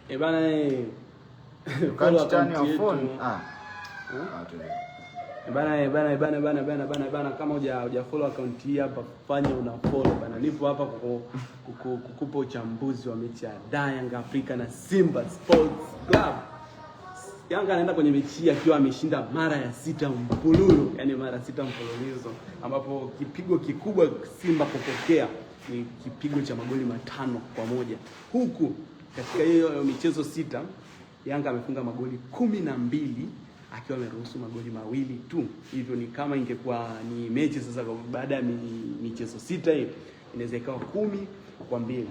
Eh bana eh. You can't turn your phone. Ah. Ah, tuende. Eh bana eh bana eh bana bana bana bana bana, kama huja follow account hii hapa, fanya una follow bana. Nipo hapa kukupa uchambuzi wa mechi ya Yanga Afrika na Simba Sports Club. Yanga anaenda kwenye mechi hii akiwa ameshinda mara ya sita mfululizo, yani mara sita mfululizo, ambapo kipigo kikubwa Simba kupokea ni kipigo cha magoli 5-1, huku katika hiyo michezo sita Yanga amefunga magoli 12 akiwa ameruhusu magoli 2 tu. Hivyo ni kama ingekuwa ni mechi sasa baada ya michezo sita hii inaweza ikawa 10-2.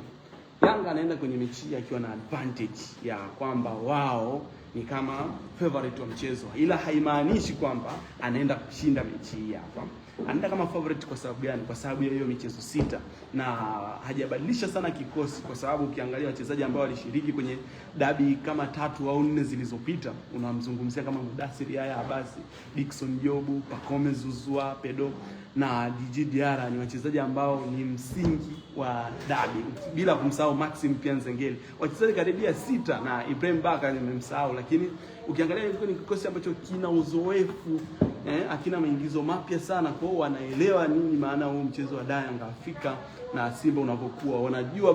Yanga anaenda kwenye mechi hii akiwa na advantage ya kwamba wao ni kama favorite wa mchezo, ila haimaanishi kwamba anaenda kushinda mechi hii hapa. Anaenda kama favorite kwa sababu gani? Kwa sababu ya hiyo michezo sita, na hajabadilisha sana kikosi, kwa sababu ukiangalia wachezaji ambao walishiriki kwenye dabi kama 3 au 4 zilizopita, unamzungumzia kama Mudassir Yahya Abasi, Dickson Jobu, Pacome Zouzoua, Pedo na Djigui Diarra ni wachezaji ambao ni msingi wa dabi, bila kumsahau Maxim pia Nzengeli. Wachezaji karibia 6 na Ibrahim Baka nimemsahau, lakini ukiangalia ilikuwa ni kikosi ambacho kina uzoefu, akina maingizo mapya sana, kwa hiyo wanaelewa nini maana huu mchezo wa Yanga Afrika na Simba unavyokuwa. Wanajua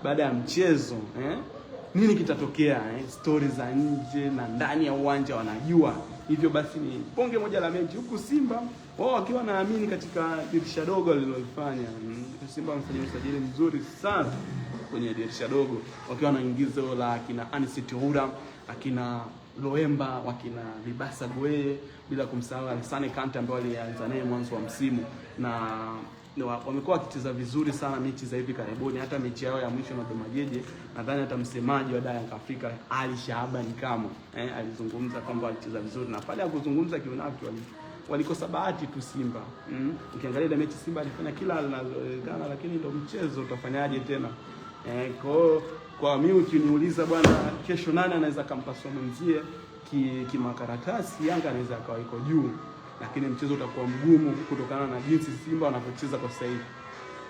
baada ya mchezo nini kitatokea, stories za nje na ndani ya uwanja wanajua. Hivyo basi ni bonge moja la mechi, huku Simba wao wakiwa naamini katika dirisha dogo walilofanya. Simba wamefanya usajili mzuri sana kwenye dirisha dogo, wakiwa na ingizo la akina Anicet Oura, akina Loemba, wakina Libasa Gueye, bila kumsahau Alassane Kante ambaye alianza naye mwanzo wa msimu, na wamekuwa wakicheza vizuri sana mechi za hivi karibuni. Hata mechi yao ya mwisho na Dodoma Jiji, nadhani hata msemaji wa Yanga Afrika Ali Shaban Kamwe alizungumza kwamba walicheza vizuri, na pale hakuzungumza kiunafiki, walikosa bahati tu Simba. Ukiangalia ile mechi Simba alifanya kila linalowezekana, lakini ndio mchezo, utafanyaje tena? Kwa mimi ukiniuliza bwana, kesho nani anaweza akampasua mwenzie kimakaratasi, Yanga anaweza akawa iko juu, lakini mchezo utakuwa mgumu kutokana na jinsi Simba wanavyocheza kwa sasa hivi.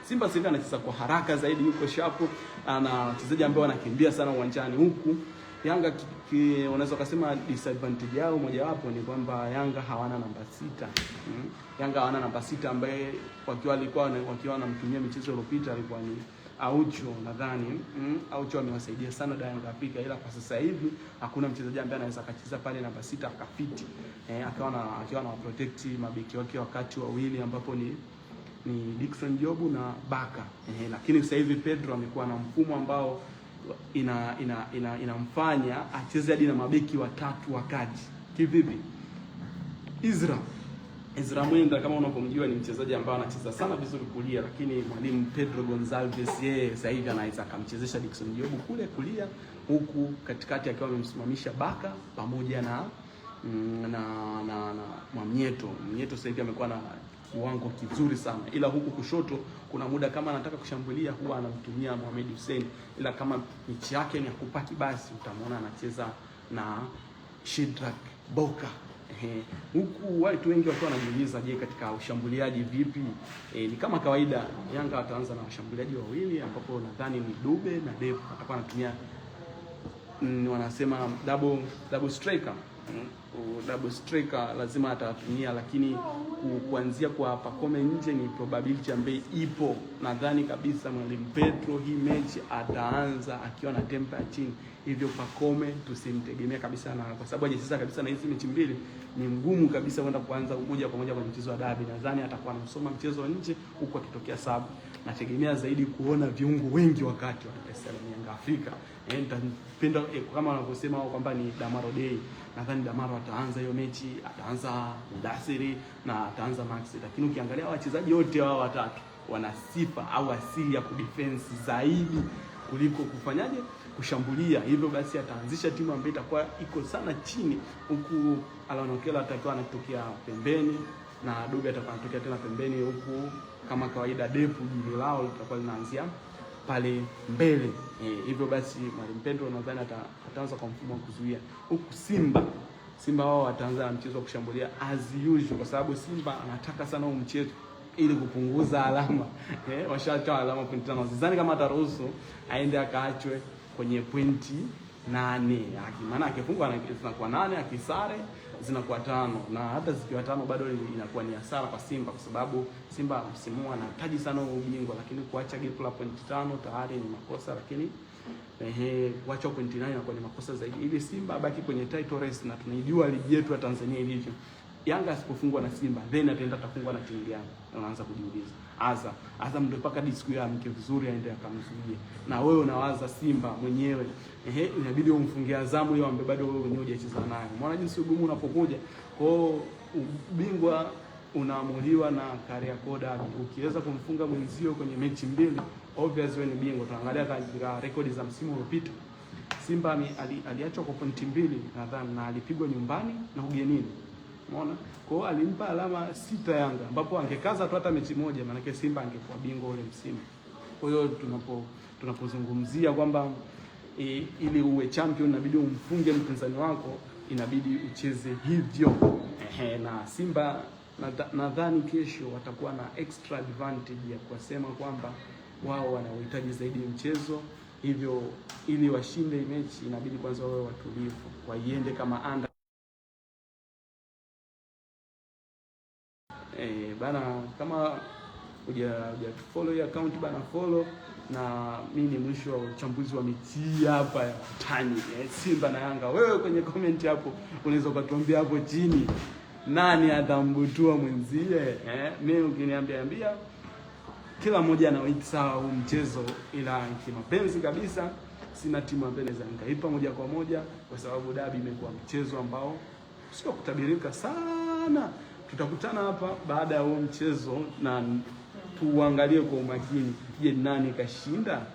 Simba sasa hivi anacheza kwa haraka zaidi, yuko sharp, ana wachezaji ambao wanakimbia sana uwanjani, huku Yanga unaweza kusema disadvantage yao mojawapo ni kwamba Yanga hawana namba 6. Yanga hawana namba 6 ambaye wakiwa wanamtumia michezo iliyopita alikuwa ni Aucho nadhani. Aucho amewasaidia sana Yanga Afrika, ila kwa sasa hivi hakuna mchezaji ambaye anaweza akacheza pale namba 6 akafiti. Akiwa na protect mabeki wake wakati wawili ambapo ni Dickson Jobu na Baka. Lakini sasa hivi Pedro amekuwa na mfumo ambao inamfanya acheze hadi na mabeki watatu wakati. Kivipi? Ezra Mwenda kama unavyomjua ni mchezaji ambaye anacheza sana vizuri kulia, lakini mwalimu Pedro Gonçalves yeye sasa hivi anaweza akamchezesha Dickson Jobu kule kulia, huku katikati akiwa amemsimamisha Baka pamoja na Mwamnyeto. Mwamnyeto sasa hivi amekuwa na kiwango kizuri sana, ila huku kushoto kuna muda kama anataka kushambulia huwa anamtumia Mohamed Hussein, ila kama mechi yake ni ya kupaki basi utamwona anacheza na Shadrack Boka. Huku watu wengi wakiwa wanajiuliza, je, katika ushambuliaji vipi? Ni kama kawaida Yanga wataanza na washambuliaji wawili ambapo nadhani ni Dube na Depu. Atakuwa anatumia wanasema double striker. Double striker lazima atatumia, lakini kuanzia kwa Pacome nje ni probability ambayo ipo. Nadhani kabisa mwalimu Pedro hii mechi ataanza akiwa na tempa ya chini, hivyo Pacome tusimtegemea kabisa, na kwa sababu hajacheza kabisa na hizi mechi mbili ni ngumu kabisa kwenda kuanza moja kwa moja kwenye mchezo wa dabi. Nadhani atakuwa anamsoma mchezo nje huku akitokea sub. Nategemea zaidi kuona viungo wengi wakati wa Dar es Salaam Yanga Afrika. Nitapenda kama wanavyosema wao kwamba ni Damaro Day. Nadhani Damaro ataanza hiyo mechi, ataanza Mudassiri na ataanza Max. Lakini ukiangalia wachezaji wote hao watatu wana sifa au asili ya kudefense zaidi kuliko kufanyaje kushambulia. Hivyo basi ataanzisha timu ambayo itakuwa iko sana chini, huku Allan Okello atakuwa anatokea pembeni na Dube atakuwa anatokea tena pembeni, huku kama kawaida Depu jili lao litakuwa linaanzia pale mbele. Hivyo basi mwalimu Pedro nadhani ataanza kwa mfumo wa kuzuia, huku Simba wao wataanza na mchezo wa kushambulia as usual, kwa sababu Simba anataka sana huu mchezo ili kupunguza alama. Washatoa alama point 5. Sidhani kama ataruhusu aende akaachwe kwenye pointi 8. Maana akifungwa zinakuwa 8, akisare zinakuwa 5, na hata zikiwa 5 bado inakuwa ni hasara kwa Simba, kwa sababu Simba msimu huu anahitaji sana ubingwa, lakini kuacha gap la pointi 5 tayari ni makosa, lakini kuacha pointi 8 inakuwa ni makosa zaidi, ili Simba abaki kwenye title race, na tunaijua ligi yetu ya Tanzania ilivyo. Yanga asipofungwa na Simba then ataenda atafungwa na timu gani? Unaanza kujiuliza. Azam ndio mpaka siku ya mke vizuri aende akamzuie. Na wewe unawaza Simba mwenyewe. Inabidi umfungie Azamu hiyo ambaye bado wewe mwenyewe hujacheza nayo. Umeona jinsi ugumu unapokuja. Kwa hiyo ubingwa unaamuliwa na Kariakoo Derby. Ukiweza kumfunga mwenzio kwenye mechi mbili, obviously wewe ni bingwa. Tunaangalia katika rekodi za msimu uliopita. Simba aliachwa kwa pointi 2 nadhani, na alipigwa nyumbani na ugenini. Umeona? Kwa hiyo alimpa alama 6 Yanga, ambapo angekaza tu hata mechi moja, maana Simba angekuwa bingwa ule msimu. Kwa hiyo tunapozungumzia kwamba ili uwe champion inabidi umfunge mpinzani wako, inabidi ucheze hivyo. Na Simba nadhani kesho watakuwa na extra advantage ya kuwasema kwamba wao wanauhitaji zaidi mchezo, hivyo ili washinde mechi inabidi kwanza wawe watulivu, waiende kama under. Bana, kama hujafollow hii account bana, follow. Na mimi ni mwisho wa uchambuzi wa mechi hapa ya watani Simba na Yanga. Wewe kwenye comment hapo unaweza ukatuambia hapo chini nani atambutua mwenzie. Mimi ukiniambia ambia kila mmoja anawait sawa huu mchezo, ila kimapenzi kabisa sina timu ambayo naweza nikaipa moja kwa moja, kwa sababu dabi imekuwa mchezo ambao sio kutabirika sana. Tutakutana hapa baada ya huo mchezo na tuangalie kwa umakini, je, nani kashinda?